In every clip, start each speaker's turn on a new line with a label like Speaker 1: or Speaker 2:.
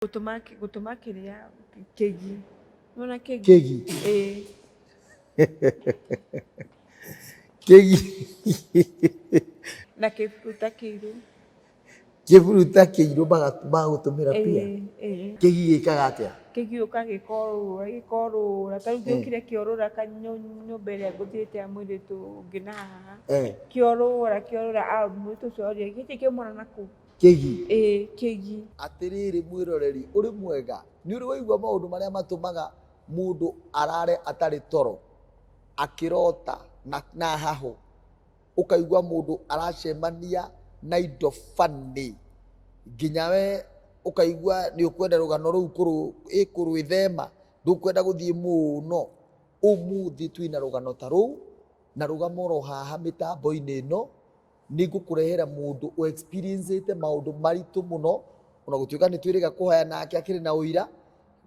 Speaker 1: Gũtũma kĩrĩa kĩgi. Nĩwona kĩgi?
Speaker 2: Kĩgi.
Speaker 1: Ĩĩ.
Speaker 2: Kĩgi.
Speaker 1: Na kĩburuta kĩirũ.
Speaker 2: Kĩburuta kĩirũ magagũtũmĩra pia?
Speaker 1: Ĩĩ, ĩĩ.
Speaker 2: Kĩgi gĩkaga atĩa?
Speaker 1: Kĩgi gĩũkaga gĩkorũra gĩkorũra. Ta rĩu gĩokire kĩorũra nyũmba ĩrĩa ngũthiĩte ya mũirĩtu ũngĩ na haha. Kĩorũra kĩorũra, mũirĩtu ũcio oria, gĩkĩ kĩ mwana nakũ?
Speaker 2: Kĩgi.
Speaker 1: Ĩĩ, kĩgi.
Speaker 2: Atĩrĩrĩ mwĩroreri, ũrĩ mwega? Nĩ ũrĩ waigua maũndũ marĩa matũmaga mũndũ arare atarĩ toro, akĩrota na hahũ, ũkaigua mũndũ aracemania na indo funny, nginya we ũkaigua nĩ ũkwenda rũgano rũu kũrwĩthema, ndũkwenda gũthiĩ mũno. Ũmũthĩ twĩna rũgano ta rũu, na rũgamo oro haha mĩtambo-inĩ ĩno, nĩ ngũkũrehera mũndũ ũ experience maũndũ maritũ mũno, ona gũtuĩka nĩ twĩrĩga kũhoya nake akĩrĩ na ũira,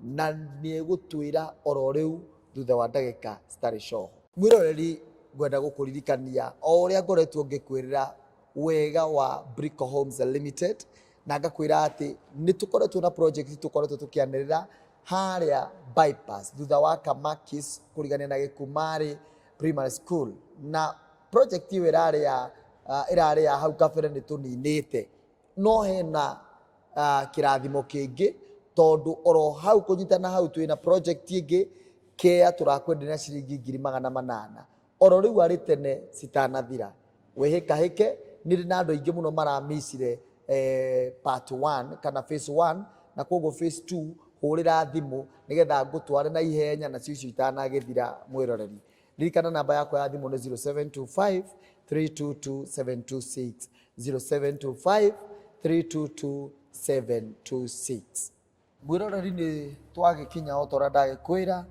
Speaker 2: na nĩ egũtwĩra oro rĩu thutha wa ndagĩka citarĩ coho. Mwĩroreri, ngwenda gũkũririkania o ũrĩa ngoretwo ngĩkwĩrĩra wega wa Brico Homes Limited, na ngakwĩra atĩ nĩ tũkoretwo na project tũkoretwo tũkĩanĩrĩra harĩa bypass thutha wa Kamakis kũrigania na Gĩkumarĩ Primary School, na project ĩyo ĩrarĩ ya hau kabere nĩ tũninĩte, no hena kĩrathimo kĩngĩ tondũ oro hau kũnyitana hau twĩna project ĩngĩ kea tũrakwenderia ciringi 800,000 oro rĩu arĩ tene citanathira. Wĩhĩkahĩke, nĩ na andũ aingĩ mũno maramicire part 1 kana phase 1, na koguo phase 2 hũrĩra thimũ nĩgetha ngũtware na ihenya nacio icio itanagĩthira. Mwĩroreri, ririkana namba yakwa ya thimũ nĩ 0725 322 726, 0725 322 726. Mwĩroreri, nĩ twagĩkinya o ta ũrĩa ndagĩkwĩra,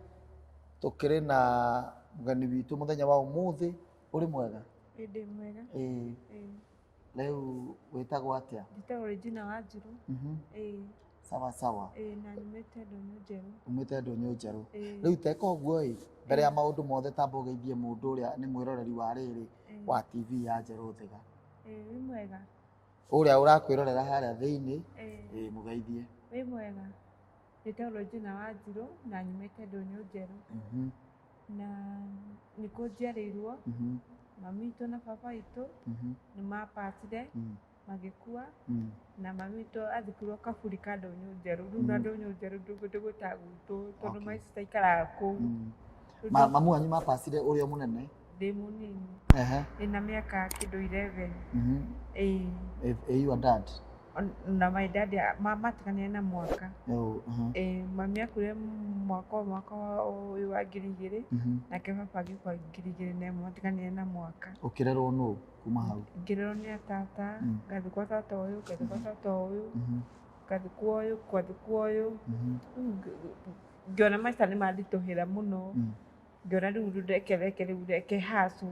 Speaker 2: tũkĩrĩ na mũgeni witũ mũthenya wa ũmũthĩ. Ũrĩ mwega?
Speaker 1: Ĩĩ, ndĩ mwega.
Speaker 2: Ĩĩ.
Speaker 1: Ĩĩ.
Speaker 2: Rĩu wĩtagwo atĩa?
Speaker 1: Njĩtagwo Regina Wanjiru. Ĩĩ.
Speaker 2: Sawa sawa.
Speaker 1: Ĩĩ, na nyumĩte Ndũnyũ Njerũ.
Speaker 2: Umĩte Ndũnyũ Njerũ.
Speaker 1: Ĩĩ.
Speaker 2: Rĩu teka ũguo ĩ, mbere ya maũndũ mothe tamba ũgeithie mũndũ ũrĩa nĩ mwĩroreri wa rĩrĩ wa TV ya Njerũ Thega.
Speaker 1: Ĩĩ, wĩ mwega.
Speaker 2: Ũrĩa ũrakwĩrorera harĩa thĩinĩ,
Speaker 1: Ĩĩ.
Speaker 2: ĩĩ, mũgeithie.
Speaker 1: Wĩ mwega. Njĩtagwo Regina Wanjiru na nyumĩte Ndũnyũ Njerũ. Na nĩkuo njiarĩirwo. Mami witũ na baba witũ nĩ mapatire, magĩkua, na mami witũ athikirwo kaburi ka Ndũnyũ Njerũ. Rĩu na Ndũnyũ Njerũ ndũgwĩtaga gwitũ tondũ my sister aikaraga kũu.
Speaker 2: Mamu wanyu mapacire ũrĩ o mũnene?
Speaker 1: Ndĩ mũnini. Ndĩna mĩaka kĩndũ 11. Ĩĩ.
Speaker 2: Ĩ your dad?
Speaker 1: Na my dad matiganire na mwaka.
Speaker 2: Oh.
Speaker 1: Ĩĩ, mami akuire mwaka ũyũ wa 2000, nake baba agĩkua 2001, matiganire na mwaka.
Speaker 2: Ũkĩrerwo nũ kuma hau?
Speaker 1: Ngĩrerwo nĩ tata, ngathiĩ gwa tata ũyũ, ngathiĩ gwa tata ũyũ, ngathiĩ kwa ũyũ, ngathiĩ kwa ũyũ. Rĩu ngĩona maica nĩ manditũhĩra mũno. Ngĩona rĩu reke reke rĩu reke hustle.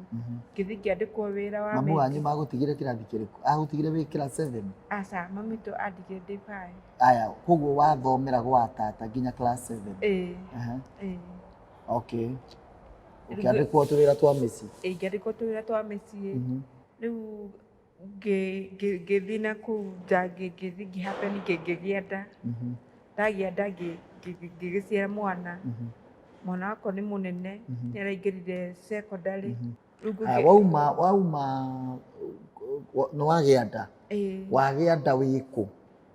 Speaker 1: Ngĩthiĩ ngĩandĩkwo wĩra wa
Speaker 2: Mamu wanyu
Speaker 1: maid.
Speaker 2: magũtigire kĩrathi kĩrĩkũ? Agũtigire wĩ class 7?
Speaker 1: Aca, mami witũ andigire ndĩ 5.
Speaker 2: Aya, koguo wathomera gwa tata nginya class 7?
Speaker 1: Ĩĩ. Ĩĩ.
Speaker 2: Okay. Ũkĩandĩkwo tũwĩra twa mĩciĩ?
Speaker 1: Ĩĩ, ngĩandĩkwo tũwĩra twa mĩciĩ. Rĩu ngĩthiĩ na kũu nja, ngĩthiĩ ngĩhappen ngĩgĩa nda. Ndagĩa nda ngĩgĩciara mwana. Mwana wakwa nĩ mũnene, nĩ araingĩrire secondary. Rĩu
Speaker 2: Aya, wauma nĩ wagĩa nda?
Speaker 1: Ĩĩ.
Speaker 2: Wagĩa nda wĩ kũ?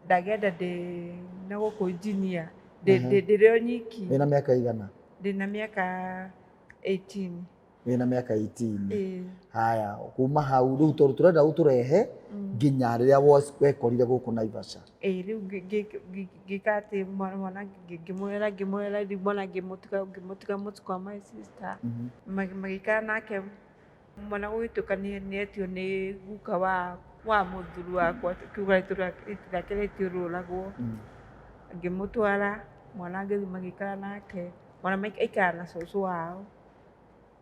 Speaker 1: Ndagĩa nda ndĩ na gũkũ engineer. Ndĩrĩ o nyiki.
Speaker 2: Wĩna mĩaka igana?
Speaker 1: Ndĩna mĩaka 18.
Speaker 2: Wĩna mĩaka 18?
Speaker 1: Ĩĩ.
Speaker 2: Haya, kuma hau rĩu tondũ tũrenda ũtũrehe nginya rĩrĩa wekorire gũkũ Naivasha.
Speaker 1: Ĩĩ, rĩu ngĩka atĩ mwana ngĩmũrera ngĩmũrera, rĩu mwana ngĩmũtiga mũciĩ kwa my sister. Magĩikara nake, mwana gũgĩtuĩka nĩ etio nĩ guka wa mũthuri wakwa, kiuga rĩtwa rĩake rĩtiũrũragwo. Ngĩmũtwara, mwana ngĩthiĩ magĩikara nake, mwana aikaraga na cũcũ wao,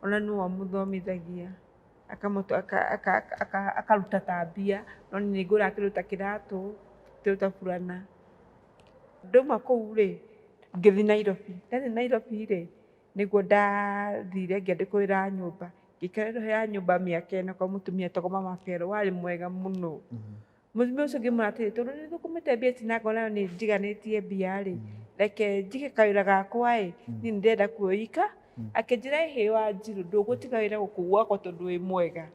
Speaker 1: ona nĩwe ũmũthomithagia, akaruta ta mbia, no niĩ nĩngũraga kĩndũ ta kĩratũ, kĩndũ ta burana. Ndauma kũu rĩ, ngĩthiĩ Nairobi. Ndathiĩ Nairobi rĩ, nĩguo ndathire ngĩandĩkwo wĩra wa nyũmba. Ngĩikara wĩra wa nyũmba mĩaka 4 kwa mũtumia etagwo Mama Pero, warĩ mwega mũno. Mũtumia ũcio ngĩmwĩra atĩrĩ, tondũ nĩ thũkũmĩte mbia ici na ngona nĩ njiganĩtie mbia rĩ, reke njige kawĩra gakwa ĩ, niĩ nĩ ndĩrenda kwĩika. Akĩnjĩra ĩhĩ Wanjirũ, ndũgũtiga wĩra gũkũ gwakwa tondũ wĩ mwega.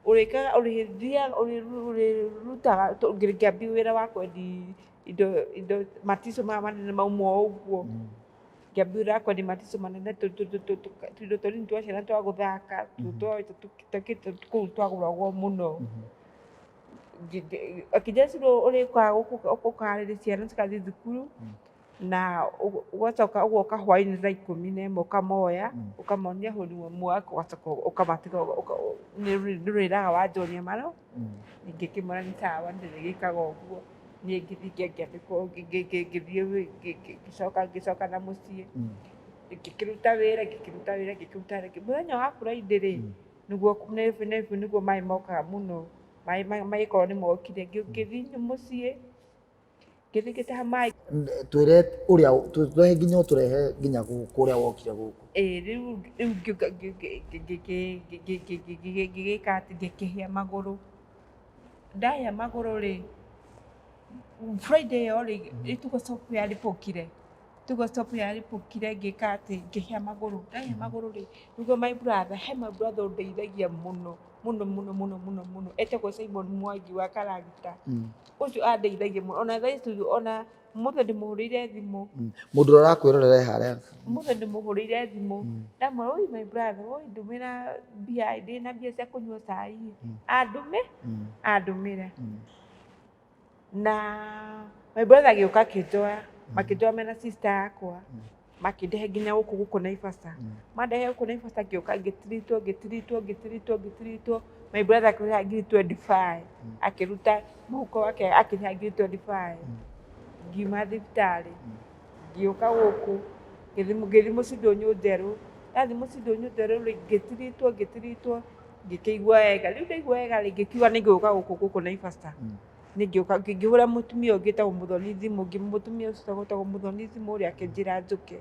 Speaker 1: Ũrĩkaga, ũrĩthiaga, ũrĩrutaga, ngĩambia wĩra wa kwendia indo, indo maticũ maya manene mauma o ũguo. Ngĩambia wĩra wa kwendia maticũ manene, tũindo tũnini twa ciana twa gũthaka, kũu twagũragwo mũno. Akĩnjĩra cukuru ũrĩũkaga ũkaharĩria ciana cigathiĩ thukuru, na ũgacoka ũgoka hwainĩ thaa 11 ũkamoya, ũkamonia homework ũgacoka ũkamatiga, nĩũrĩraga wanjonia maro. Ngĩkĩmwĩra nĩ sawa ndĩrĩgĩkaga ũguo. Niĩ ngĩthiĩ ngĩandĩkwo, ngĩthiĩ ngĩcoka ngĩcoka na mũciĩ. Ngĩkĩruta wĩra, ngĩkĩruta wĩra, ngĩkĩruta wĩra. Mũthenya wa Friday rĩ, nĩguo nĩguo maĩ mokaga mũno. Maĩ magĩkorwo nĩ mokire, ngĩthiĩ mũciĩ, ngĩthiĩ ngĩtaha maĩ.
Speaker 2: Twĩre ũrĩa, tũrehe nginya ũtũrehe nginya gũkũ ũrĩa wokire gũkũ.
Speaker 1: Ĩĩ rĩu rĩu ngĩgĩka atĩ ngĩkĩhĩa magũrũ. Ndahĩa magũrũ rĩ, Friday ĩyo rĩ, ĩtugo shop yaribũkire. Tugo shop yaribũkire ngĩka atĩ ngĩhĩa magũrũ. Ndahĩa magũrũ rĩ, nĩguo my brother, he my brother ũndeithagia mũno mũno mũno mũno mũno mũno, etagwo Simon Mwangi wa Karagita. Ũcio andeithagia mũno, ona thaa ici ona ũmũthĩ ndĩmũhũrĩire thimũ.
Speaker 2: Mũndũ ũrĩa ũrakwĩrorera e harĩa.
Speaker 1: Ũmũthĩ ndĩmũhũrĩire thimũ, ndamwĩra oi my brother, oi ndũmĩra mbia, ndĩna mbia cia kũnyua cai, andũmĩ, andũmĩra. Na my brother agĩũka akĩnjoya, makĩnjoya mena sister yakwa, makĩndehe nginya gũkũ gũkũ Naivasha. Mandehe gũkũ Naivasha ngĩũka ngĩtiritwo ngĩtiritwo ngĩtiritwo ngĩtiritwo, my brother akĩrĩha ngiri 25, akĩruta mũhuko wake akĩrĩha ngiri 25, ngiuma thibitarĩ, ngĩũka gũkũ, ngĩthiĩ mũciĩ njerũ, ndathiĩ mũciĩ njerũ rĩ, ngĩtiritwo ngĩtiritwo, ngĩkĩigua wega. Rĩu ndaigua wega rĩ, ngĩkiuga nĩ ngũka gũkũ gũkũ Naivasha. Nĩ ngĩũka ngĩhũra mũtumia ũngĩ wĩtagwo Mũthoni thimũ, mũtumia ũcio wĩtagwo Mũthoni thimũ ũrĩa akĩnjĩra njũke,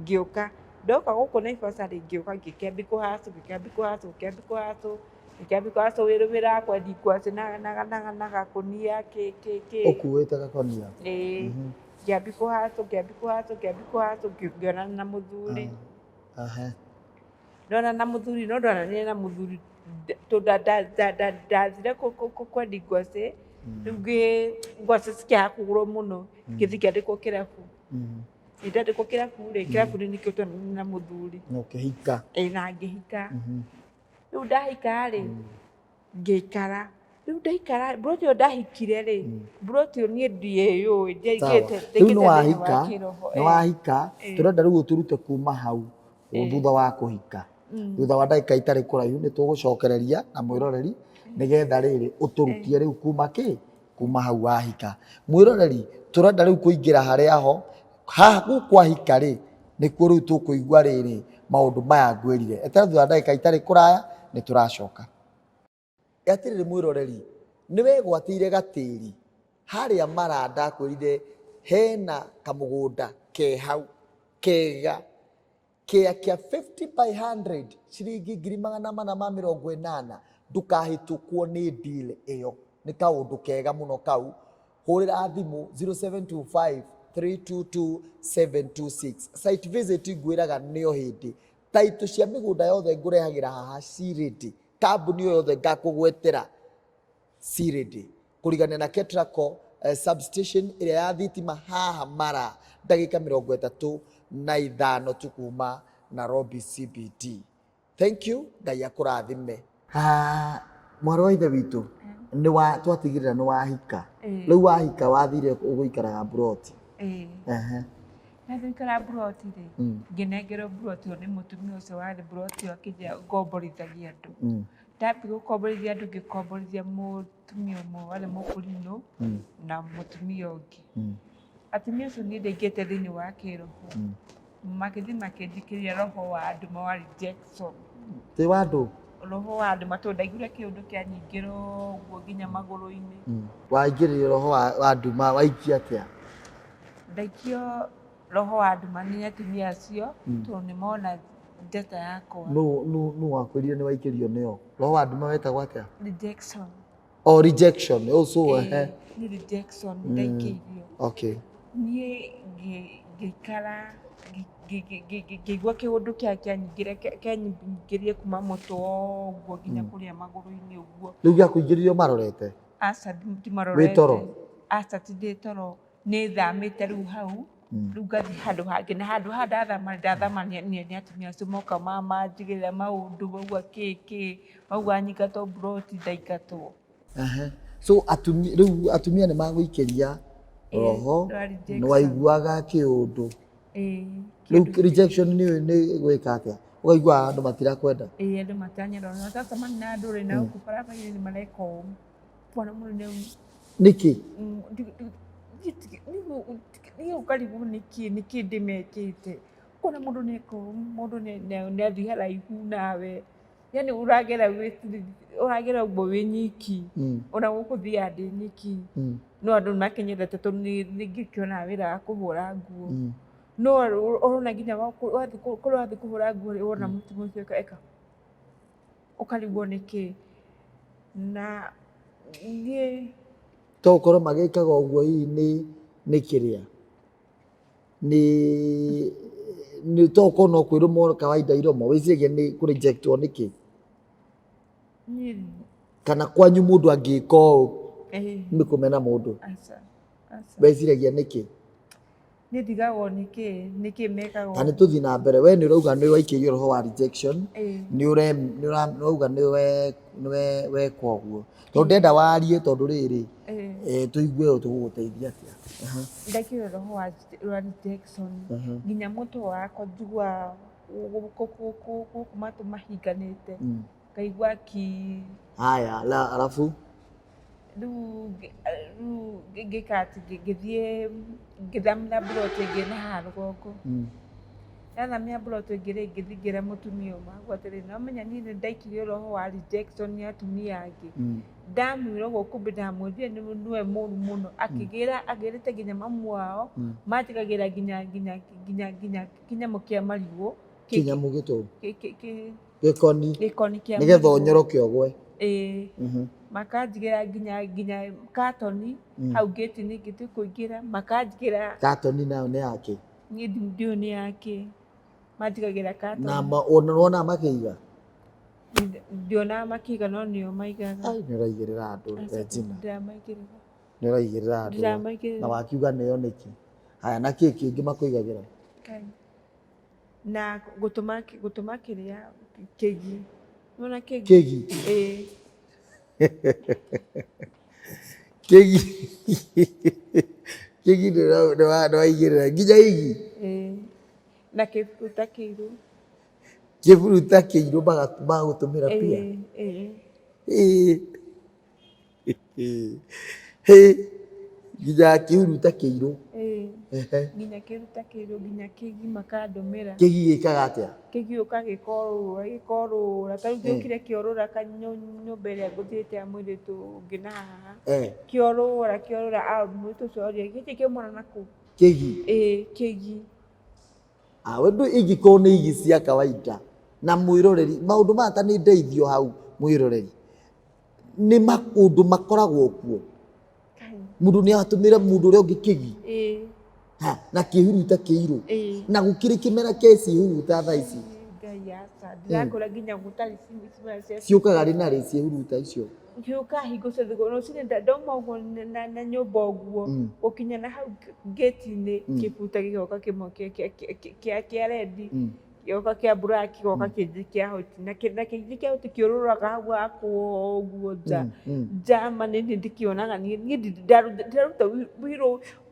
Speaker 1: ngĩũka. Ndoka gũkũ Naivasha rĩ, ngĩũka ngĩkĩambia kũ hustle, ngĩkĩambia kũ hustle, ngĩkĩambia kũ hustle, ngĩkĩambia kũ hustle wĩra wa kwendia ngwacĩ na gakũnia kĩ kĩ kĩ.
Speaker 2: Ũkuĩte gakũnia?
Speaker 1: Ĩĩ. Ngĩambia kũ hustle, ngĩambia kũ hustle, ngĩambia kũ hustle, ngĩonana na mũthuri. Ndonana na mũthuri, no ndonanire na mũthuri tondũ ndathire kwendia ngwacĩ, rĩu ngwacĩ cikĩaga kũgũrwo mũno, ngĩthiĩ ngĩandĩkwo kĩrabu. Ndandĩkwo kĩrabu rĩ, kĩrabu-inĩ nĩkĩo twonanire na mũthuri.
Speaker 2: Na ũkĩhika.
Speaker 1: Ĩĩ na ngĩhika. Rĩu ndahika rĩ, ngĩikara. Rĩu ndaikara, mburoti ĩyo ndahikire rĩ, mburoti ĩyo niĩ ndiĩyũĩ,
Speaker 2: Sawa.
Speaker 1: ndiaingĩrĩte
Speaker 2: Rĩu nĩ
Speaker 1: thĩinĩ wa
Speaker 2: wahika,
Speaker 1: kĩroho.
Speaker 2: nĩ wahika, tũrenda rĩu ũtũrute kuma hau thutha wa kũhika. Thutha wa ndagĩka itarĩ kũraihu nĩ tũgũcokereria na mwĩroreri nĩgetha rĩrĩ ũtũrutie rĩu kuma kĩ kuma hau wahika. Mwĩroreri tũrenda rĩu kũingĩra harĩa ho haha gũkũ wahika rĩ nĩkuo rĩu tũkũigua rĩrĩ maũndũ maya ngwĩrire. Eterera thutha wa ndagĩka itarĩ kũraya nĩ tũracoka. Atĩrĩrĩ mwĩroreri, nĩ wegwatĩire gatĩri harĩa mara ndakwĩrire hena kamũgũnda ke hau kega kĩa kĩa 50 by 100 ciringi 480,000. Ndũkahĩtũkwo nĩ deal ĩyo, nĩ kaũndũ kega mũno kau. Hũrĩra thimũ 0725 322 726. Site visit ngwĩraga nĩyo hĩndĩ taitũ cia mĩgũnda yothe ngũrehagĩra haha cirĩndĩ, kambuni ĩyo yothe ngakũgwetera cirĩndĩ kũrigania na Ketraco substation ĩrĩa ya thitima haha mara ndagĩka 35 tu kuma Nairobi CBD. Thank you, Ngai akũrathime. Mwarĩ wa ithe witũ, nĩ wa twatigĩrĩra nĩ wahika. Rĩu wahika wathire ũgũikaraga mburoti?
Speaker 1: Ĩĩ. Ndathiĩ gũikara mburoti rĩ, ngĩnengerwo mburoti ĩyo nĩ mũtumia ũcio warĩ mburoti ĩyo akĩnjĩra ngomborithagia andũ. Ndambia gũkomborithia andũ, ngĩkomborithia mũtumia ũmwe warĩ mũkũrinũ na mũtumia ũngĩ. Atumia acio niĩ ndaingĩrĩte thĩinĩ wa kĩroho, magĩthiĩ makĩnjikĩria roho wa nduma wa rejection.
Speaker 2: Tĩ wa ndũ?
Speaker 1: Roho wa nduma tondũ ndaiguire kĩũndũ kĩanyingĩra ũguo nginya magũrũ-inĩ.
Speaker 2: Waingĩrire roho wa nduma, waikia atĩa?
Speaker 1: Ndaikio roho wa nduma nĩ atumia acio tondũ nĩ mona njata yakwa.
Speaker 2: Nũ wakwĩrire nĩ waikĩrio nĩo? Roho wa nduma wetagwo atĩa?
Speaker 1: Rejection.
Speaker 2: Oh, rejection also.
Speaker 1: Ĩĩ, nĩ rejection ndaikĩirio.
Speaker 2: Okay.
Speaker 1: Niĩ ngĩikara ngĩigua kĩũndũ kĩanyingĩrire kuma mũtwe ũguo nginya kũrĩa magũrũ-inĩ ũguo.
Speaker 2: Rĩu gĩakũingĩririo marorete?
Speaker 1: Aca, ti marorete.
Speaker 2: Wĩ toro?
Speaker 1: Aca, ti ndĩ toro. Nĩ thamĩte rĩu hau, rĩu ngathiĩ handũ hangĩ, na handũ haha ndathama ndathama nĩ atumia acio moka manjigĩrĩra maũndũ, mauga kĩ kĩ, mauga nyingatwo mburoti, ndaingatwo.
Speaker 2: Aha. So atumia, rĩu atumia nĩ magũikĩria roho,
Speaker 1: rwa rejection.
Speaker 2: nĩ waiguaga kĩũndũ.
Speaker 1: Ĩĩ.
Speaker 2: Rĩu rejection nĩ gwĩka atĩa? Ũkaigua andũ matirakwenda?
Speaker 1: Ĩĩ, andũ matiranyenda. Ona ndacemania na andũ rĩ, na gũkũ barabara-inĩ nĩ mareka ũũ. Kuona mũndũ nĩ
Speaker 2: Nĩkĩ?
Speaker 1: Niĩ ũkarigwo nĩkĩ ndĩmekĩte. Ũkona mũndũ nĩ eka ũũ, mũndũ nĩ athiĩ haraihu nawe. Yaani ũragera ũragera ũguo wĩ nyiki. Ona gũkũ thiaga ndĩ nyiki. No andũ nĩ makinyendete tondũ nĩ ngĩkĩonaga wĩra wa kũhũra nguo. No ũrona nginya wathiĩ kũrĩa wathiĩ kũhũra nguo rĩ, wona mũtumia ũcio eka ũkarigwo nĩkĩ. Na niĩ
Speaker 2: To ũkorwo magĩkaga ũguo hihi nĩ kĩrĩa nĩ to ũkorwo no kwĩrũmwo kawaida iromo, wĩciragia nĩ kũ rejectwo nĩkĩ?
Speaker 1: Niĩ
Speaker 2: Kana kwanyu mũndũ angĩka ũũ nĩ kũmena mũndũ?
Speaker 1: Aca, aca.
Speaker 2: Weciragia nĩkĩ?
Speaker 1: Niĩ ndigagwo nĩkĩ mekaga
Speaker 2: Ta nĩ tũthiĩ na mbere, we nĩ ũrauga nĩ waikĩirio roho wa rejection, nĩ ũrauga nĩ wekwo ũguo, tondũ ndenda warie, tondũ rĩrĩ tũigue ũũ tũgũgũteithia atĩa.
Speaker 1: Ndaikĩirio roho wa rejection, nginya mũtwe wakwa njiguaga gũkũ matũ mahinganĩte, ngaigua ki.
Speaker 2: Haya, alafu?
Speaker 1: Rĩu ngĩka atĩ ngĩthiĩ ngĩthamĩra mburoti ĩngĩ na haha rũgongo. Ndathamĩra mburoti ĩngĩ rĩ, ngĩthiĩ ngĩra mũtumia ũmwe atĩrĩrĩ, nĩ wamenya niĩ nĩ ndaikirio roho wa rejection nĩ atumia angĩ. Ndamwĩra ũguo kumbe ndamwĩrire nĩwe mũru mũno. Akĩgĩra agĩrĩte nginya mamu wao, manjigagĩra nginya kĩnyamũ kĩa marigũ.
Speaker 2: Kĩnyamũ gĩtũ? Gĩkoni.
Speaker 1: Gĩkoni kĩa
Speaker 2: Nĩgetha
Speaker 1: marigũ.
Speaker 2: ũnyoroke ũgwe.
Speaker 1: Ĩĩ. Makanjigĩra nginya katoni hau gate-inĩ ngĩtua kũingĩra, makanjigĩra.
Speaker 2: Katoni nayo nĩ yakĩ?
Speaker 1: Niĩ ndiũĩ nĩ yakĩ. Manjigagĩra katoni.
Speaker 2: Na wonaga makĩiga?
Speaker 1: Ndionaga makĩiga, no nĩo maigaga.
Speaker 2: Ai, nĩ ũraigĩrĩra andũ, Regina.
Speaker 1: Ndĩramaigĩrĩra.
Speaker 2: Nĩ ũraigĩrĩra andũ.
Speaker 1: Ndĩramaigĩrĩra.
Speaker 2: Na wakiuga nĩo nĩkĩ? Haya, na kĩ kĩngĩ makũigagĩra?
Speaker 1: Na gũtũma kĩrĩa kĩgi. Nĩwona kĩgi?
Speaker 2: Kĩgi?
Speaker 1: Ĩĩ.
Speaker 2: Kĩgi. Kĩgi nĩ waigĩrĩra nginya igi?
Speaker 1: Ĩĩ. Na kĩburuta kĩirũ.
Speaker 2: Kĩburuta kĩirũ magagũtũmĩra pia?
Speaker 1: Ĩĩ.
Speaker 2: Ĩĩ. Hĩ, nginya kĩhuruta kĩirũ.
Speaker 1: Ĩĩ. Nginya kĩhuruta kĩirũ, nginya kĩgi makandũmĩra.
Speaker 2: Kĩgi gĩkaga atĩa?
Speaker 1: Kĩgi gĩũka gĩkorũra, gĩkorũra. Ta rĩu gĩokire kĩorũra nyũmba ĩrĩa ngũthiĩte ya mũirĩtu ũngĩ na haha. Kĩorũra, kĩorũra, mũirĩtu ũcio oria, gĩkĩ kĩaumana na kũ?
Speaker 2: Kĩgi?
Speaker 1: Ĩĩ, kĩgi.
Speaker 2: We ndũ ingĩkorwo nĩ igi cia kawaida na mwĩroreri, maũndũ maya ta nĩ ndeithio hau mwĩroreri, nĩ maũndũ makoragwo kuo. Mũndũ nĩ atũmĩre mũndũ ũrĩa ũngĩ kĩgi. Ha, na kĩhuruta kĩirũ. Na gũkĩrĩ kĩmera kĩa ciĩhuruta thaa ici.
Speaker 1: Ngai aca, ndĩrakũra nginya gũtarĩ cimera cia
Speaker 2: Ciũkaga rĩ na rĩ ciĩhuruta icio?
Speaker 1: Ciũkaga hingo ciothe, rũcinĩ ndauma ũguo na nyũmba ũguo, gũkinya na hau gate-inĩ, kĩburuta gĩgoka kĩmwe kĩa red, gĩgoka kĩa black, gĩgoka kĩngĩ kĩa white, na kĩngĩ kĩa white kĩũrũraga hau hakwa ũguo nja. Nja ma nĩ ndĩkĩonaga niĩ ndĩraruta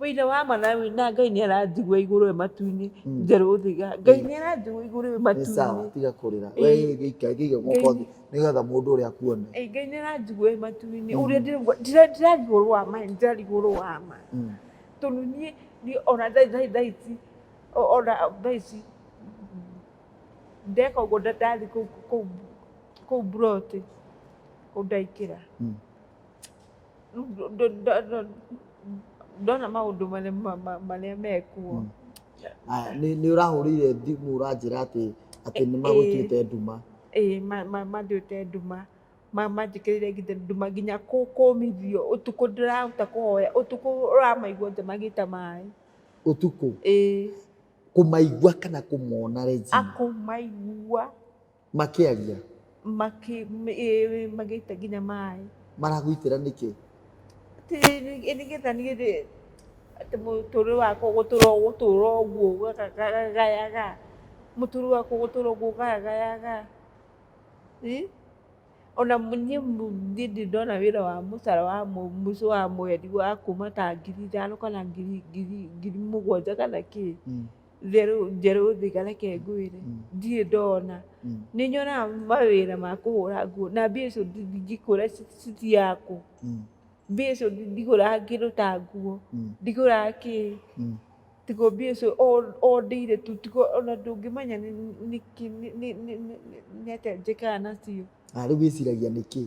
Speaker 1: wĩira wa ma na Ngai nĩ aranjigua igũrũ e matu-inĩ, njerũthiga. Ngai nĩ aranjigua igũrũ e
Speaker 2: Nĩ sawa,
Speaker 1: matu-inĩ.
Speaker 2: tiga kũrĩra. We gĩika moko thĩ nĩgetha mũndũ ũrĩa akuone.
Speaker 1: Ngai nĩ aranjigua e matu-inĩ. Ũrĩa ndĩrarigwo ũhoro wa ma, ndĩrarigwo ũhoro wa ma. Tondũ niĩ ona thaa ici, ona thaa ici ndeka ũguo ndathiĩ kũu mburoti, kũu ndaingĩra. Ndona maũndũ marĩa mekuo.
Speaker 2: Aya, nĩ ũrahũrĩire thimũ ũranjĩra atĩ nĩ magũtuĩte nduma.
Speaker 1: Ĩĩ, manduĩte nduma. Manjĩkĩrĩire nginya nduma nginya kũmithio ũtukũ ndĩrahota kũhoya ũtukũ ũramaigua nja magĩta maĩ.
Speaker 2: Ũtukũ?
Speaker 1: Ĩĩ.
Speaker 2: Kũmaigua kana kũmona, Regina?
Speaker 1: Akũmaigua.
Speaker 2: Makĩaria?
Speaker 1: Ĩĩ, magĩita nginya maĩ.
Speaker 2: Maragũitĩra nĩkĩ?
Speaker 1: Atĩ nĩgetha niĩ atĩ mũtũrĩre wakwa ũgũtũra ũgũtũra ũguo gayaga, mũtũrĩre wakwa ũgũtũra ũguo gayagayaga. Ĩ ona niĩ niĩ ndirĩ ndona wĩra wa mũcara wa mũico wa mweri wa kuma ta 5,000 kana 7,000 kana kĩ. Njerũ njerũ thĩ reke ngwĩre, ndirĩ ndona. Nĩ nyonaga mawĩra ma kũhũra nguo na mbia icio ndingĩkwĩra cithiaga kũ. Mbia icio ndigũraga kĩndũ ta nguo, ndigũraga kĩ. Tiga mbia icio o ndĩire tu, tiga ona ndũngĩmenya nĩkĩ nĩ atĩa njĩkaga nacio.
Speaker 2: Na rĩu wĩciragia nĩkĩ?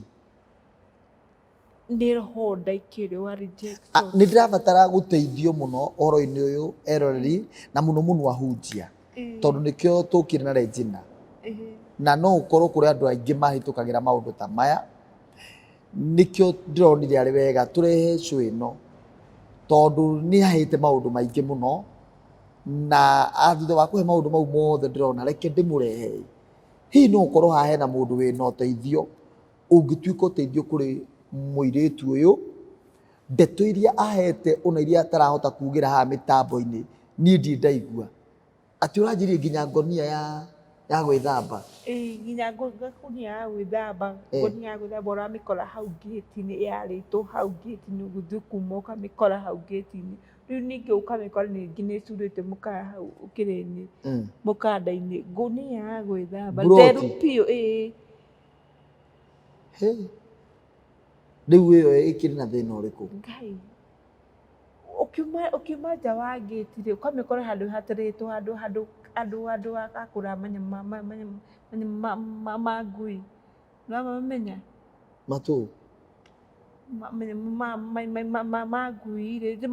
Speaker 1: Nĩ roho ndaikĩrio wa rejection.
Speaker 2: Nĩ ndĩrabatara gũteithio mũno ũhoro-inĩ ũyũ eroreri, na mũno mũno ahunjia, tondũ nĩkĩo tũkire na Regina. Na no ũkorwo kũrĩ andũ aingĩ mahĩtũkagĩra maũndũ ta maya, nĩkĩo ndĩronire arĩ wega tũrehe show ĩno, tondũ nĩ ahĩte maũndũ maingĩ mũno, na thutha wa kũhe maũndũ mau mothe ndĩrona reke ndĩmũrehe. Hihi no ũkorwo haha hena mũndũ wĩna ũteithio, ũngĩtuĩka ũteithio kũrĩ mũirĩtu ũyũ, ndeto iria ahete ona iria atarahota kugĩra haha mĩtambo-inĩ, niĩ ndirĩ ndaigua. Atĩ ũranjĩrire nginya ngonia ya gwĩthamba.
Speaker 1: Ĩĩ, nginya ngonia ya gwĩthamba, ngonia ya gwĩthamba ũramĩkora hau ngĩti-inĩ yarĩtwo hau ngĩti-inĩ ũgĩthiĩ kuma ũkamĩkora hau ngĩti-inĩ. Rĩu ningĩ ũkamĩkora ningĩ nĩ ĩcurĩte mũkara hau kĩrĩ-inĩ, mũkanda-inĩ, ngũnia ya gwĩthamba
Speaker 2: Mburoti.
Speaker 1: njerũ biũ ĩĩ.
Speaker 2: He. Rĩu ĩyo ĩkĩrĩ na thĩna ũrĩkũ?
Speaker 1: Ngai. Ũkiuma nja wa ngĩti rĩ, ũkamĩkora handũ hatĩrĩtwo handũ handũ handũ handũ hakũra manyamũ ma ngui. Nĩwamamenya?
Speaker 2: Matũ.
Speaker 1: Manyamũ ma ngui rĩ,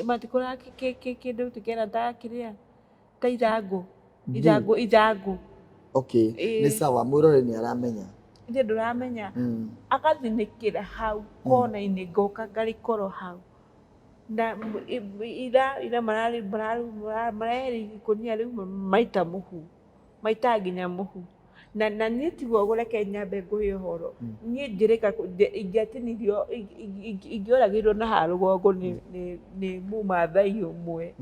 Speaker 1: matikũraga kĩndũ kĩhana ta kĩrĩa, ta ithangũ. Ithangũ, ithangũ.
Speaker 2: Okay, nĩ sawa, mwĩroreri nĩ aramenya.
Speaker 1: Ithe ndũramenya. Agathinĩkĩra hau kona-inĩ, ngoka ngarĩkorwo hau. Na ira marehereirie ikũnia rĩu maita mũhu, maita nginya mũhu. Na niĩ tiguo reke nyambe ngũhe ũhoro. Niĩ njĩrĩka ingĩatinirio, ingĩoragĩirwo na haha rũgongo nĩ mũmathai ũmwe.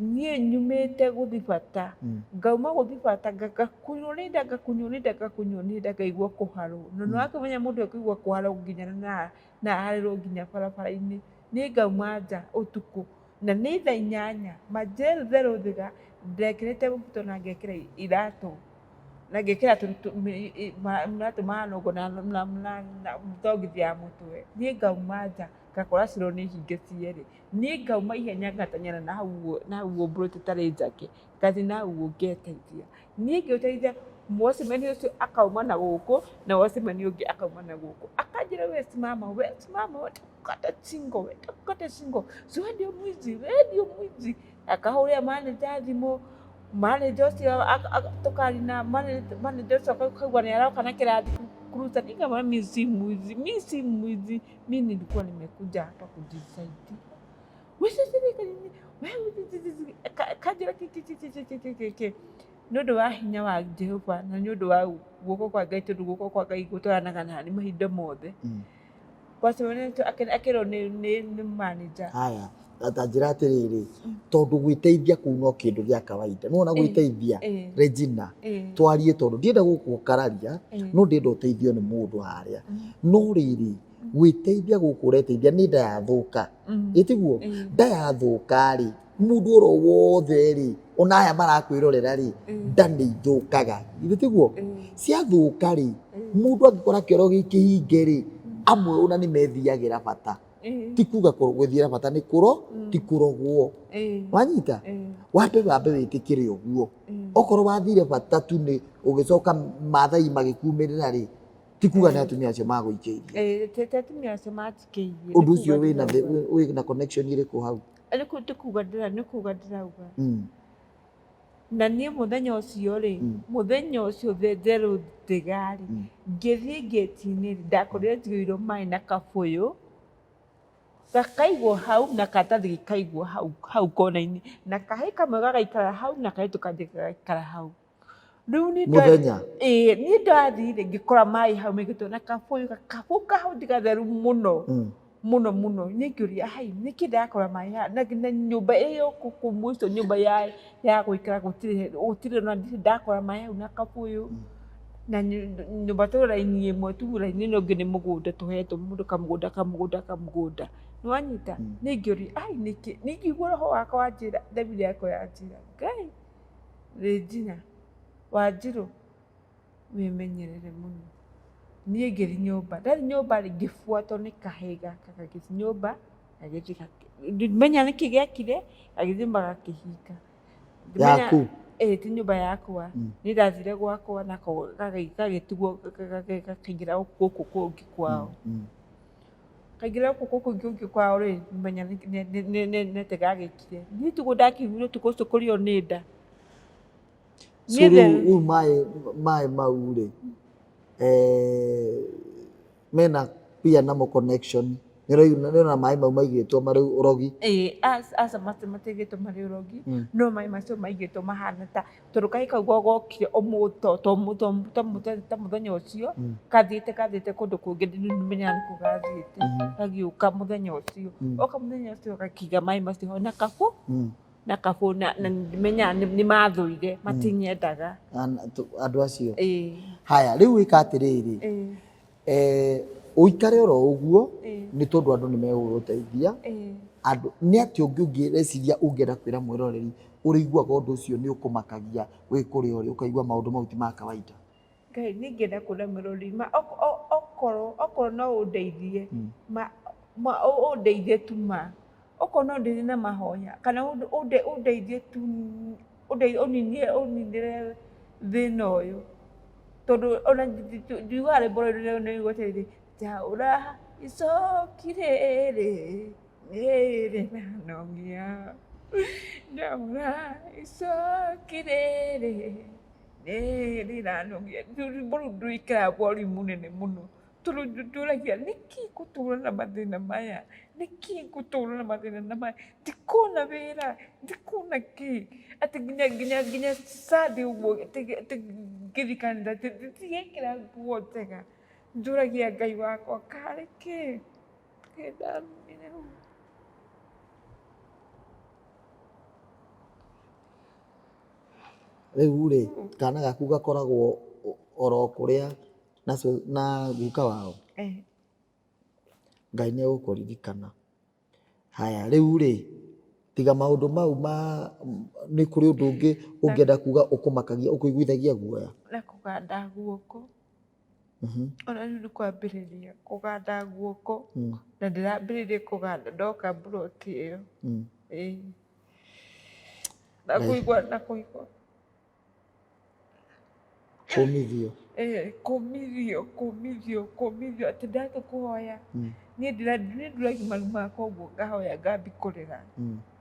Speaker 1: Niĩ nyumĩte gũthiĩ bata, ngauma gũthiĩ bata, ngakunywo nĩ nda, ngakunywo nĩ nda, ngakunywo nĩ nda, ngaigua kũharwo. Na nĩ wakĩmenya mũndũ ekũigua kũharwo nginya na aharĩrwo nginya barabara-inĩ. Niĩ ngauma nja ũtukũ, na nĩ thaa 8, manjeruthe rũthiga, ndekĩrĩte mũbuto na ngekĩra iratũ, na ngekĩra iratũ mahana ũguo na thogithi ya mũtwe. Niĩ ngauma nja, ngakora ciro nĩ hinge cierĩ. Niĩ ngauma ihenya ngateng'era na hau ũguo, na hau ũguo mburoti ĩtarĩ njake, ngathiĩ na hau ũguo ngeteithia. Niĩ ngĩteithia, watchman ũcio akauma na gũkũ, na watchman ũngĩ akauma na gũkũ. Akanjĩra we simama, we simama, we kata shingo, we kata shingo. Si wewe ndio mwizi, wewe ndio mwizi. Akahũrĩra manager thimũ, manager ũcio tũkaria na manager ũcio akaigua nĩ aroka na kĩrathi cruiser. Nikamwambia mimi si mwizi, mimi si mwizi. Mimi nilikuwa nimekuja hapa kujisaidia. Kanjĩra kĩ kĩ kĩ kĩ kĩ kĩ kĩ kĩ. Nĩ ũndũ wa hinya wa Jehova na nĩ ũndũ wa guoko kwa Ngai, tondũ guoko kwa Ngai gũtwaranaga nani mahinda mothe. Watchman akĩrwo nĩ manager.
Speaker 2: Haya, ta njĩra atĩrĩrĩ, tondũ gwĩteithia kũu no kĩndũ gĩa kawaida. Nĩwona gwĩteithia, Regina, twarie tondũ ndienda gũgũkararia, no ndĩrenda ũteithio nĩ mũndũ harĩa. No rĩrĩ, gwĩteithia gũkũ ũreteithia nĩ nda yathũka. Ĩ tiguo? Nda yathũka rĩ, mũndũ oro wothe rĩ, ona aya marakwĩrorera rĩ, nda nĩ ithũkaga. Githĩ tiguo? Ciathũka rĩ, mũndũ angĩkora kĩoro gĩkĩhinge rĩ, amwe ona nĩ methiagĩra bata. Ti kuga gwĩthiĩra bata nĩ kũro, ti kũrogwo. Wanyita? Wambe wĩtĩkĩre ũguo. Okorwo wathire bata tu nĩ ũgĩcoka mathai magĩkumĩrĩra rĩ, ti kuga nĩ atumia acio magũikĩirie.
Speaker 1: Ti atumia acio manjikĩirie.
Speaker 2: Ũndũ ũcio wĩna connection ĩrĩkũ hau?
Speaker 1: Nĩ kuga ndĩrauga. Na niĩ mũthenya ũcio rĩ, mũthenya ũcio therũ thiga rĩ, ngĩthiĩ ngĩti-inĩ rĩ, ndakorire njigĩirwo maĩ na kabũyũ gakaigwo hau na karatathi gakaigwo hau hau kona-inĩ, na kahĩĩ kamwe gagaikara hau na kairĩtu kangĩ gagaikara hau. Rĩu niĩ
Speaker 2: Mũthenya?
Speaker 1: Ĩĩ, niĩ ndathire ngĩkora maĩ hau maigĩtwo na kabũyũ, gakabũyũ kahau ti gatheru mũno. Mũno mũno. Niĩ ngĩũria hai, nĩkĩ ndĩrakora maĩ haha? Na nyũmba ĩyo kũu mũico nyũmba ya gũikara gũtirĩ gũtirĩ ona ndirĩ ndakora maĩ hau na kabũyũ. Na nyũmba tũ raini ĩmwe tu, raini ĩno ĩngĩ nĩ mũgũnda tũhetwo mũndũ kamũgũnda kamũgũnda kamũgũnda. Nĩ wanyita? Niĩ ngĩũria ai nĩkĩ? Niĩ ngĩigua roho wakwa wanjĩra, thamiri yakwa yanjĩra, Ngai, Regina, Wanjirũ, wĩmenyerere mũno. Niĩ ngĩthiĩ nyũmba, ndathiĩ nyũmba rĩ, ngĩbuatwo nĩ kahĩĩ gaka gagĩthiĩ nyũmba, gagĩthiĩ ndimenya nĩkĩ gekire, gagĩthiĩ nyũmba gakĩhinga. Ngĩmenya
Speaker 2: Yaku?
Speaker 1: Ĩĩ ti nyũmba yakwa. Niĩ ndathire gwakwa nako gagĩtigwo gakĩingĩra gũkũ kũngĩ kwao. Kaingĩra gũkũ kũngĩ kwao rĩ, menya nĩ atĩa gagĩkire. Niĩ tiguo ndakĩiguire ũtukũ ũcio kũrĩo nĩ nda.
Speaker 2: So rĩu rĩu maĩ maĩ mau rĩ, mena pia namo connection, nĩ ũrona maĩ mau maigĩtwo marĩ ũrogi.
Speaker 1: Ĩĩ aca matigĩtwo marĩ ũrogi, no maĩ macio maigĩtwo mahana ta, tondũ kahĩĩ kau gokire ta mũthenya ũcio, kathiĩte kathiĩte kũndũ kũngĩ ndimenyaga nĩkũ gathiĩte, gagĩũka mũthenya ũcio. Oka mũthenya ũcio gakĩiga maĩ macio ho na kabũ. Na kabũ na ndimenyaga nĩ mathũire, matinyendaga.
Speaker 2: Andũ acio?
Speaker 1: Ĩĩ.
Speaker 2: Haya, rĩu ĩka atĩrĩrĩ, ũikare oro ũguo, nĩ tondũ andũ nĩ megũgũteithia. Andũ, nĩ atĩa ũngĩ ũngĩreciria ũngĩenda kwĩra mwĩroreri ũrĩiguaga ũndũ ũcio nĩ ũkũmakagia wĩ kũrĩa ũrĩ, ũkaigua maũndũ mau ti ma kawaida?
Speaker 1: Ngai, niĩ ingĩenda kwĩra mwĩroreri ma okorwo okorwo no ũndeithie, ma ũndeithie tu ma, okorwo no ũndeithie na mahoya, kana ũndeithie tu ũninie ũninĩre thĩna ũyũ. Tondũ ona njiguaga rwĩmbo rũrũ nĩguo atĩrĩrĩ, njaũra icoki rĩrĩ nĩrĩranogia, njaũra icoki rĩrĩ nĩrĩranogia. Rwĩmbo rũu ndũikaraga volume mũnene mũno, tondũ njũragia nĩkĩ ngũtũra na mathĩna maya, nĩkĩ ngũtũra na mathĩna maya, ndikuona wĩra, ndikuona kĩ, atĩ nginya nginya nginya Sunday ũguo atĩ ngĩthiĩ kanitha ndigekĩra nguo njega, njũragia Ngai wakwa karĩ kĩ, kĩ ndamire.
Speaker 2: Rĩu rĩ, kana gaku gakoragwo oro kũrĩa na guka wao? Ngai nĩ egũkũririkana. Haya, rĩu rĩ, tiga maũndũ mau ma, nĩ kũrĩ ũndũ ũngĩ ũngĩenda kuga ũkũmakagia, ũkũiguithagia guoya?
Speaker 1: Na kũganda guoko. Ona rĩu nĩ kwambĩrĩria kũganda guoko, na ndĩrambĩrĩirie kũganda ndoka mburoti ĩyo. Ĩĩ. Na kũigua na kũigua.
Speaker 2: Kũmithio.
Speaker 1: Ĩĩ, kũmithio, kũmithio, kũmithio, atĩ ndatua kũhoya, niĩ nduragia maru makwa ũguo ngahoya ngambia kũrĩra,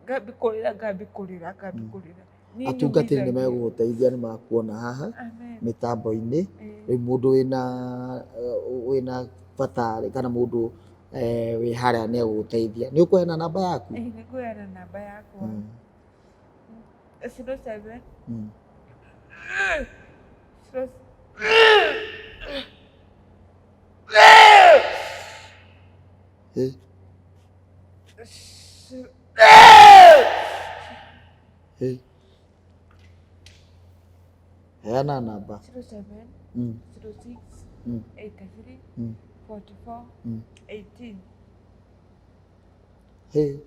Speaker 1: ngambia kũrĩra, ngambia kũrĩra, ngambia kũrĩra. Niĩ
Speaker 2: Atungatĩri nĩ
Speaker 1: nyũmithagio.
Speaker 2: megũgũteithia, nĩ makuona haha
Speaker 1: Amen.
Speaker 2: mĩtambo-inĩ. Rĩu mũndũ wĩna bata kana mũndũ wĩ harĩa nĩ egũgũteithia. Nĩ ũkũheana namba yaku?
Speaker 1: Ĩĩ, nĩ ngũheana namba yakwa. 07 0
Speaker 2: Heana namba.
Speaker 1: 07 06 83 44 18.
Speaker 2: Hĩ,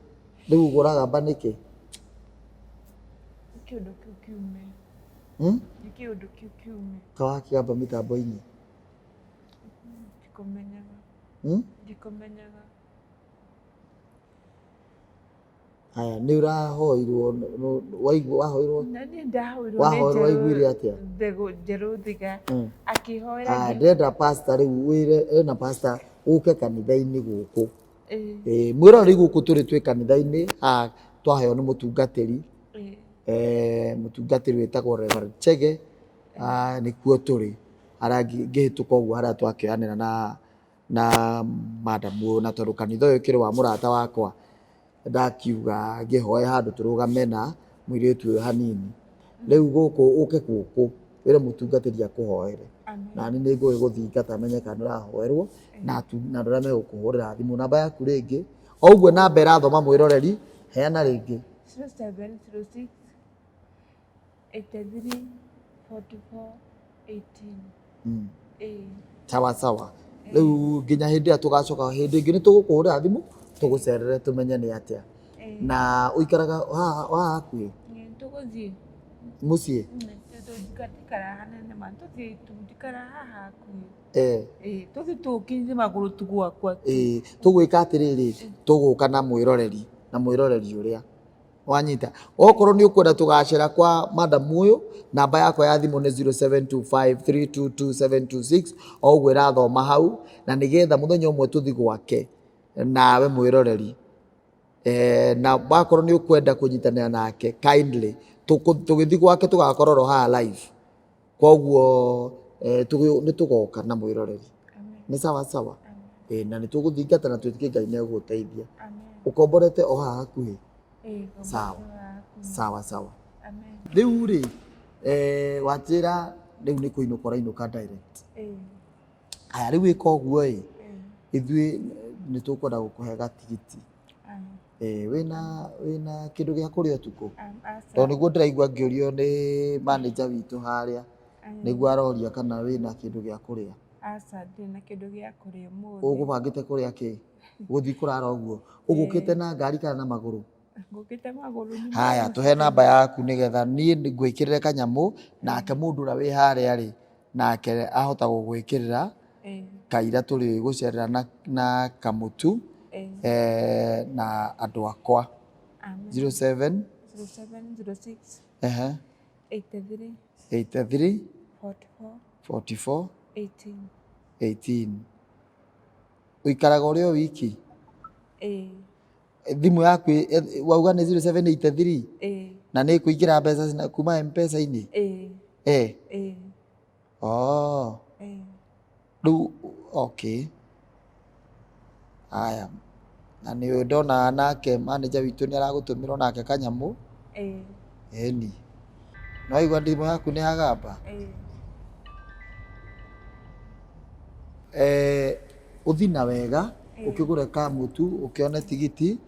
Speaker 2: rĩu ũguo ũragamba nĩkĩ?
Speaker 1: Nĩ kĩũndũ kĩu kiume. Nĩ kĩũndũ kĩu kiume.
Speaker 2: Kawakĩgamba mĩtambo-inĩ?
Speaker 1: Ndikũmenyaga. Ndikũmenyaga.
Speaker 2: Haya, nĩ ũrahoirwo, waigua wahoirwo?
Speaker 1: Na niĩ ndahoirwo nĩ
Speaker 2: Wahoirwo waiguire atĩa?
Speaker 1: Njerũ Thiga akĩhoera.
Speaker 2: Ah, ndĩrenda pastor rĩu wĩre na pastor ũke kanitha-inĩ gũkũ. Ĩĩ, mwĩroreri gũkũ tũrĩ twĩ kanitha-inĩ, haha twaheo nĩ mũtungatĩri. Mũtungatĩri wĩtagwo Reverend Chege, nĩkuo tũrĩ harĩa ngĩhĩtũka ũguo harĩa twakĩoyanĩra na madam ũyũ, na tondũ kanitha ũyũ ũkĩrĩ wa mũrata wakwa, ndakiuga ngĩhoe handũ tũrũgame na mũirĩtu ũyũ hanini. Rĩu gũkũ ũke gũkũ wĩre mũtungatĩri akũhoere, na niĩ nĩ ngũgĩgũthingata menye kana nĩ ũrahoerwo na andũ arĩa megũkũhũrĩra thimũ. Namba yaku rĩngĩ, o ũguo namba ĩrathoma mwĩroreri, heana rĩngĩ.
Speaker 1: 0706 83 44 18. Ĩĩ.
Speaker 2: Sawa sawa. Rĩu nginya hĩndĩ ĩrĩa tũgacoka hĩndĩ ĩngĩ nĩ tũgũkũhũrĩra thimũ tũgũcerere tũmenye nĩ atĩa. Na ũikaraga haha haha hakuhĩ?
Speaker 1: Nĩ tũgũthiĩ.
Speaker 2: Mũciĩ?
Speaker 1: Ndikara hanene ma tũthiĩ tu ndikara haha hakuhĩ. Ĩĩ, tũthiĩ tũkinyie magũrũ tu gwakwa tu.
Speaker 2: Ĩĩ, tũgwĩka atĩrĩrĩ, tũgũka na mwĩroreri, na mwĩroreri ũrĩa wanyita. Okorwo nĩ ũkwenda tũgacera kwa madam ũyũ, namba yakwa ya thimũ nĩ 0725322726, o ũguo ĩrathoma hau, na nĩgetha mũthenya ũmwe tũthi gwake nawe mwĩroreri. Na wakorwo nĩ ũkwenda kũnyitanĩra nake kindly, tũgĩthiĩ gwake tũgakorwo oro haha live. Koguo nĩ tũgoka na mwĩroreri. Nĩ sawa sawa. Na nĩ tũgũthingata na twĩtĩkie Ngai nĩ egũgũteithia. Ũkomborete o haha hakuhĩ? Sawa. Sawa sawa. Rĩu rĩ, wanjĩra rĩu nĩ kũinũka ũrainũka direct. Aya rĩu ĩka ũguo ĩ, ithuĩ nĩ tũkwenda gũkũhe gatigiti. Wĩna kĩndũ gĩa kũrĩa ũtukũ? Tondũ nĩguo ndĩraigua ngĩũrio nĩ manager witũ harĩa, nĩguo aroria kana wĩna kĩndũ gĩa kũrĩa.
Speaker 1: Aca, ndirĩ na kĩndũ gĩa kũrĩa ũmũthĩ.
Speaker 2: Ũgũbangĩte kũrĩa kĩ? Gũthiĩ kũrara ũguo? Ũgũkĩte na ngari kana na magũrũ?
Speaker 1: Ngũkĩte magũrũ.
Speaker 2: Haya, tũhe namba yaku nĩgetha niĩ ngwĩkĩrĩre kanyamũ, nake mũndũ ũrĩa wĩ harĩa rĩ, nake ahota gũgwĩkĩrĩra kaira tũrĩ gũcerera na kamũtu na andũ akwa. 07
Speaker 1: 0706 83
Speaker 2: 83
Speaker 1: 44
Speaker 2: 44
Speaker 1: 18.
Speaker 2: 18. Ũikaraga ũrĩ o wiki?
Speaker 1: Ĩĩ.
Speaker 2: Thimũ yaku wauga nĩ 0783?
Speaker 1: Ĩĩ.
Speaker 2: Na nĩ ĩkũingĩra mbeca kuma M-Pesa-inĩ?
Speaker 1: Ĩĩ. Ĩĩ.
Speaker 2: Oh.
Speaker 1: Ĩĩ.
Speaker 2: Rĩu okay. Haya. Na nĩ ndona nake manager witũ nĩ aragũtũmĩra onake kanyamũ.
Speaker 1: Ĩĩ.
Speaker 2: Ĩni. Nĩ waigua thimũ yaku nĩ yagamba?
Speaker 1: Ĩĩ.
Speaker 2: Ũthi na wega, ũkĩgũre kamũtu, ũkĩone tigiti,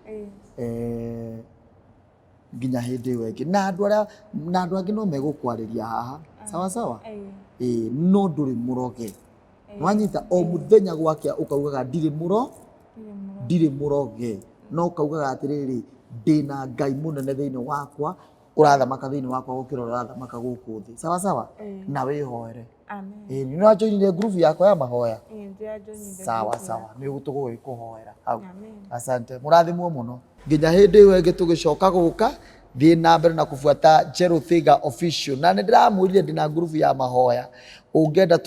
Speaker 2: nginya hĩndĩ ĩyo ĩngĩ. Na andũ arĩa, na andũ angĩ no megũkwarĩria haha. Sawa sawa? Ĩĩ, no ndũrĩ mũroge. Wanyita o mũthenya gwakĩa ũkaugaga ndirĩ mũro, ndirĩ mũroge. No ũkaugaga atĩrĩrĩ, ndĩna Ngai mũnene thĩinĩ wakwa, ũrathamaka thĩinĩ wakwa gũkĩra ũrĩa ũrathamaka gũkũ thĩ. Sawa sawa? Na wĩhoere. Ĩĩ, nĩ ũrajoinire group yakwa ya mahoya? Sawa sawa, nĩ tũgũgĩkũhoera hau. Asante, mũrathimwo mũno. Nginya hĩndĩ ĩyo ĩngĩ tũgĩcoka gũka, thiĩ na mbere na kũbuata Njerũ Thiga Official. Na nĩ ndĩramwĩrire ndĩna group ya mahoya. Ũngĩenda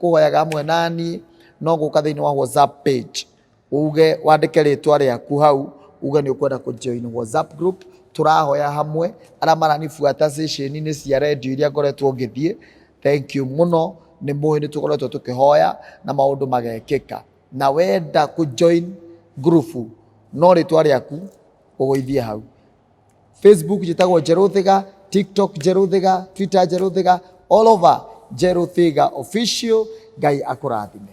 Speaker 2: kũhoyaga hamwe nani, no gũka thĩinĩ wa WhatsApp page. Uge wandĩke rĩtwa rĩaku hau, uge nĩ ũkwenda kũ join WhatsApp group, tũrahoya hamwe. Arĩa maranibuata session-inĩ cia radio iria ngoretwo ngĩthiĩ, thank you mũno, nĩ mũĩ nĩ tũkoretwo tũkĩhoya na maũndũ magekĩka. Na wenda kũ join group, no rĩtwa rĩaku ũgũithie hau. Facebook njĩtagwo Njerũ Thiga, TikTok Njerũ Thiga, Twitter Njerũ Thiga, all over Njerũ Thiga Official. Ngai akũrathime.